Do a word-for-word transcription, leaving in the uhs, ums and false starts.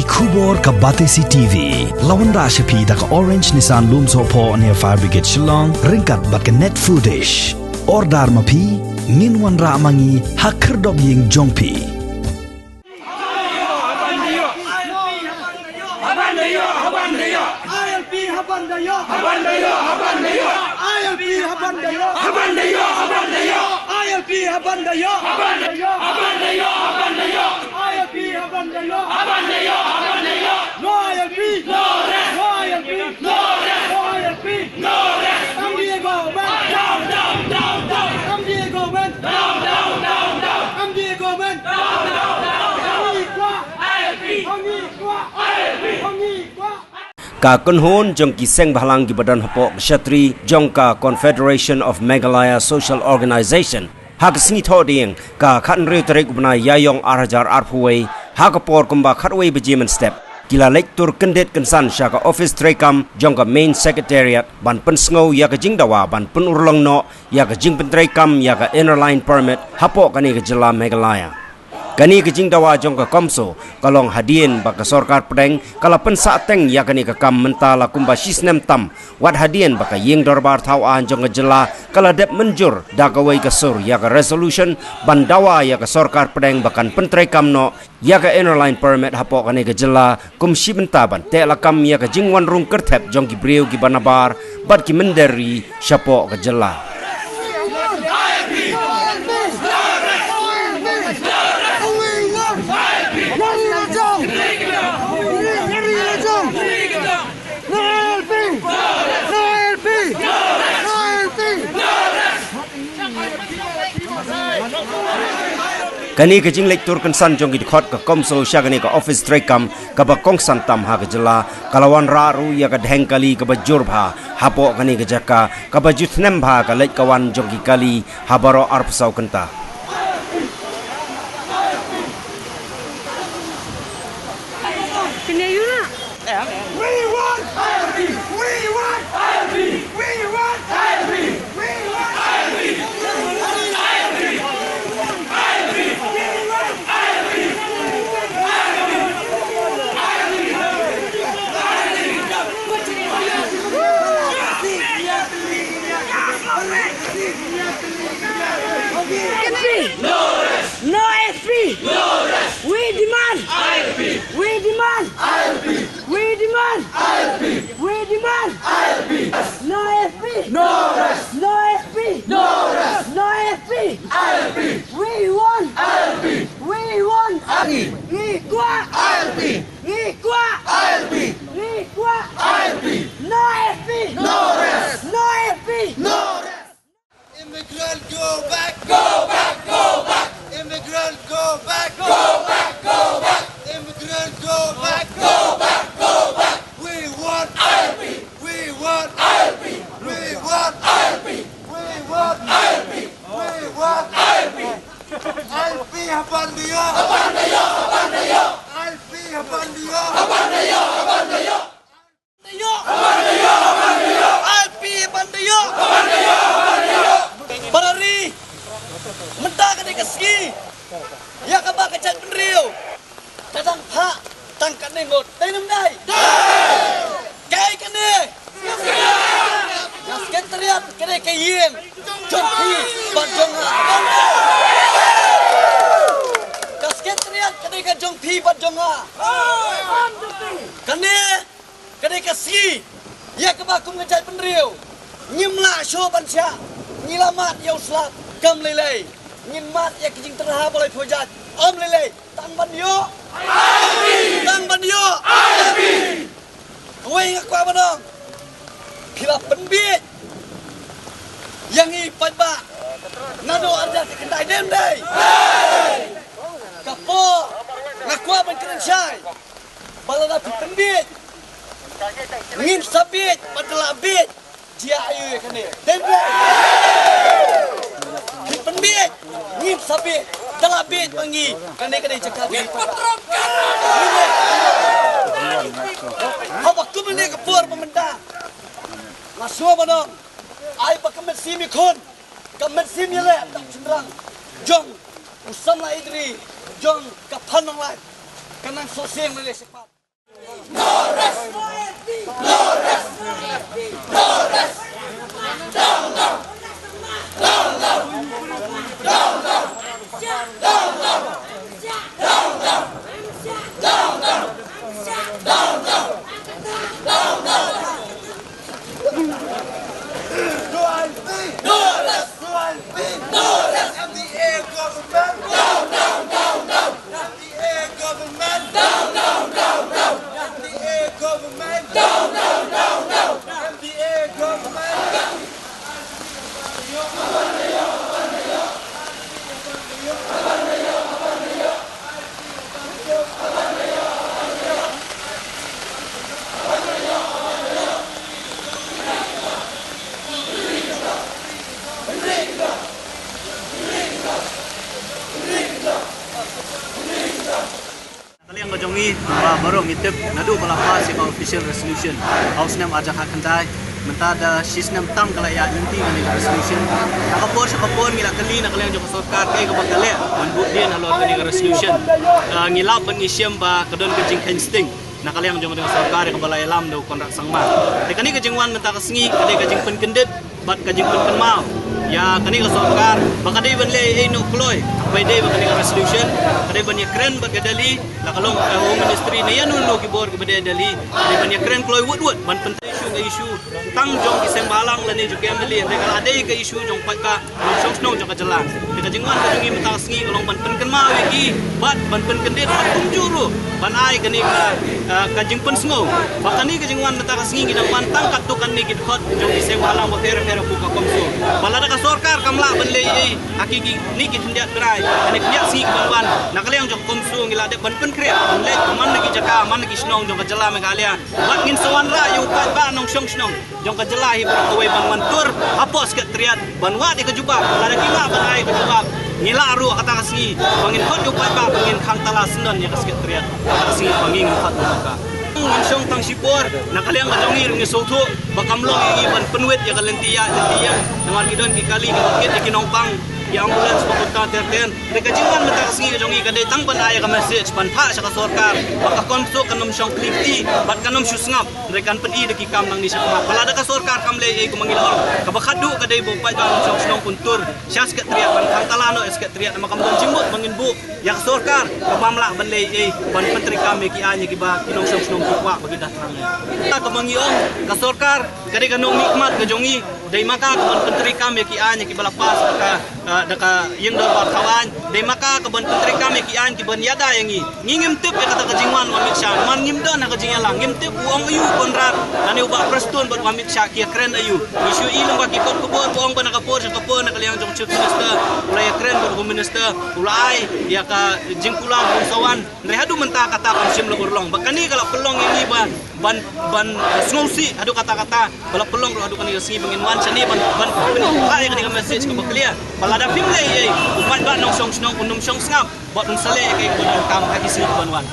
Khubor ka Batesi T V. La wanrah sha phi da ka Orange Nissan Lumsohphoh near Fire Brigade Shillong, ryngkat bad ka Net Foodish. Order ma phi, ngin wanrah ma ngi ha khyrdop ïing jong phi. No I L P! No rest! No I L P! No rest! No I L P! No rest! M D A government! Down, down, down, down! M D A government! Down, down, down, down! M D A government! Down, down, down, down! Hangi kwah! I L P! Hangi kwah! I L P! Hangi kwah! Ka kynhun jong ki seng bhalang kiba don hapoh ka shatri jong ka Confederation of Meghalaya Social Organization, ha ka sngi Thohdieng, ka khathynriew tarik u bnai Ïaïong ar hajar arphew wei, ha ka por kumba khatwei baje mynstep, ki la leit tur kyndit kynsan sha ka ophis treikam jong ka Main Secretariat ban pynsngew ïa ka jingdawa ban pynurlong noh ïa ka jingpyntreikam ïa ka Inner Line Permit hapoh kane ka jylla Meghalaya. Kane ka jingdawa jong ka CoMSO ka long hadien ba ka sorkar pdeng ka la pynsahteng ïa kane ka kam mynta la kumba shi snem tam, wat hadien ba ka ïing dorbar thaw aiñ jong ka jylla ka la dep mynjur da kawei ka sur ïa ka resolution ban dawa ïa ka sorkar pdeng ba kan pyntreikam noh ïa ka Inner Line Permit hapoh kane ka jylla, kum shi bynta ban teh lakam ïa ka jingwan rung kyrthep jong ki briew kiba nabar bad ki mynder ri shapoh ka jylla. Kane ka jingleit tur kynsan jong ki dkhot ka CoMSO sha kane ka ophis treikam kaba kongsan tam ha ka jylla, ka la wanrah ruh ïa ka dheng kali kaba jur bha hapoh kane ka jaka, kaba ju snem bha ka leit ka wan jong ki kali ha baroh arphew saw kynta. We want I L P! We want I L P! We want I L P! We want I L P! No rest! No S P! No rest! We demand! I L P! We demand! I L P! We demand! I L P! We demand! I L P! No S P! No rest! No S P! No rest! No S P! I L P! We want! I L P! We want! I L P! Ngi kwah! I L P! Ngi kwah! I L P! Ngi kwah! I L P! No S P! No rest! No S P! No rest! Immigrant, go back, go back, go back. Immigrant, go back, go back, go back. Immigrant, go back, go back, go back. We want I L P. We want I L P. We want I L P. We want I L P. We want I L P. I L P haba ban da ïoh. Haba ban da ïoh, haba ban da ïoh. I L P haba ban da ïoh. Haba ban da ïoh, haba ban da ïoh. Para ri, mynta kane ka sngi, ïa kaba ka jaitbynriew ka dang phah tang katne ngut. Dei ne ym dei? Kaei kane? Ka Secretariat ka dei ka ïing jong phi bad jong nga. Ka Secretariat ka dei ka jong phi bad jong nga. Kane ka dei ka sngi ïa kaba kum ka jaitbynriew ngim lah shuh ban shah. Ngi la mad ïa u slap kam lei lei. Ngin mad ïa ka jingtyrha ba laiphew jait. Ym lei lei. Tang ban ïoh. Tang ban ïoh. Kawei nga kwah ban ong, phi la pynbieit ïa ngi paidbah. Naduh arhajar khyndai, dei ym dei? Ka por nga kwah ban kren shai ba lada phi pynbieit, ngin sa bieit bad da la bieit. Jia aïu ïa kane? Dei ym dei? Phi pynbieit, ngin sa bieit, da la bieit ma ngi. Kane ka dei jaka jong ngi. Haba kum kane ka por ba mynta, nga sngewbha ban ong, ai ba ka mynsiem ïakhun, ka mynsiem ïaleh dap shynrang jong u samla Idri, jong ka Phan Nonglait. Ka nang so seng le se pat. Na ka liang ka jong ngi, ba baroh ngi tip naduh ba la pass ïa ka official resolution ha u snem arhajar khatkhyndai, mynta da shisnem tam ka la ïaid lynti kane ka resolution. Na ka por sha ka por ngi la kylli na ka liang jong ka sorkar kaei kaba ka leh ban buh dien halor kane ka resolution. Ah, ngi lap bad ngi shem ba ka don ka jingkheiñ sting na ka liang jong ka sorkar ïa kaba la ïalam da u Conrad Sangma. Te kane ka jingwan mynta ka sngi ka dei ka jingpynkyndit bad ka jingpynkynmaw ïa kane ka sorkar ba ka dei ban leh ei noh kloi. Ba dei ba kane ka resolution ka dei ban ïakren bad ka Delhi, la ka long ka Home Ministry ne ïa no no ki bor kiba dei Delhi, ka dei ban ïakren kloi wut wut ban pyntrei issue ka issue tang jong ki seng bhalang lane jong ki M L A, hynrei ka la dei ka issue jong paidbah nongshong shnong jong ka jylla. Te ka jingwan ka jong ngi mynta ka sngi ka long ban pynkynmaw ïa ki bad ban pynkyndit bad kumjuh ruh ban ai kane ka, ah, ka jingpynsngew ba kane ka jingwan mynta ka sngi ngi dang wan tang katto katne ki dkhot jong ki seng bhalang bapher bapher hapoh ka CoMSO. Ba lada ka sorkar kam lah ban leh ei ha ki, kine ki khyndiat bnai, kine khyndiat sngi ki ban wan, na ka liang jong ka CoMSO ngi la dep ban pynkhreh ban leit man la ki jaka man la ki shnong jong ka jylla Meghalaya. Bad ngin sa wanrah ïa u paidbah nongshong shnong jong ka jylla hi baroh kawei ban wan tur hapoh Secretariat ban wad ïa ka jubab. Lada ki lah ban ai ka jubab, ngi lah ruh kata ka sngi ba ngin khot ïa u paidbah ba ngin khang tala syndon ïa ka Secretariat. Kata ka sngi ba ngin khot ïa ka. Ngin shong tang shipor, na ka liang ka jong ngi ruh ngi sngewthuh ba kam long ïa ngi ban pynwit ïa ka lynti ïaid lynti ïeng. Namar ki don ki kali kiba kit ïa ki nongpang, ki ambulance ba kumta ter ter. Hynrei ka jingwan mynta ka sngi ka jong ngi ka dei tang ban ai ïa ka message ban phah sha ka sorkar ba ka CoMSO kan ym shong khlieh kti bad kan ym shu sngap. Hynrei kan pyni da ki kam nangne shakhmat. Ba lada ka sorkar kam leh ei, kumba ngi la ong, kaba khatduh ka dei ba u paidbah nongshong shnong un tur sha Secretariat ban khang tala noh ïa Secretariat, namar kam don jingmut ba ngin buh ïa ka sorkar kaba ym lah ban leh ei ban pyntreikam ïa ki aiñ ïa kiba ki nongshong shnong ki kwah ba ki da thrang. Kaba ngi ong, ka sorkar ka dei ka nongmihkhmat ka jong ngi, dei ma ka ka ban pyntreikam ïa ki aiñ ïa kiba la pass da ka, ah, da ka ïing dorbar thaw aiñ. Dei ma ka ka ban pyntreikam ïa ki aiñ ki ban ïada ïa ngi. Ngi ngim tip ïa kata ka jingwan u Amit Shah, namar ngim don ha ka jingïalang. Ngim tip u ong aïu u Conrad lane u Bah Prestone bad u Amit Shah ki ïakren aïu. Ngi shu i lyngba ki kot khubor ba ong ba na ka por sha ka por na ka liang jong u Chief Minister u la ïakren bad u Home Minister, u la ai ïa ka jingkular ba un sa wan. Hynrei haduh mynta kata kam shym la urlong. Ba kane ka la pynlong ïa ngi ba ban, ban, eh, sngewsih haduh katta katta. Ba la pynlong ruh haduh kane ka sngi ba ngin wan shane ban, ban, ban phah ïa kane ka message kaba clear. Ba lada phim leh ei ei, u paidbah nongshong shnong un ym shong sngap bad un sa leh ïa kaei kaba donkam ha ki sngi kiban wan.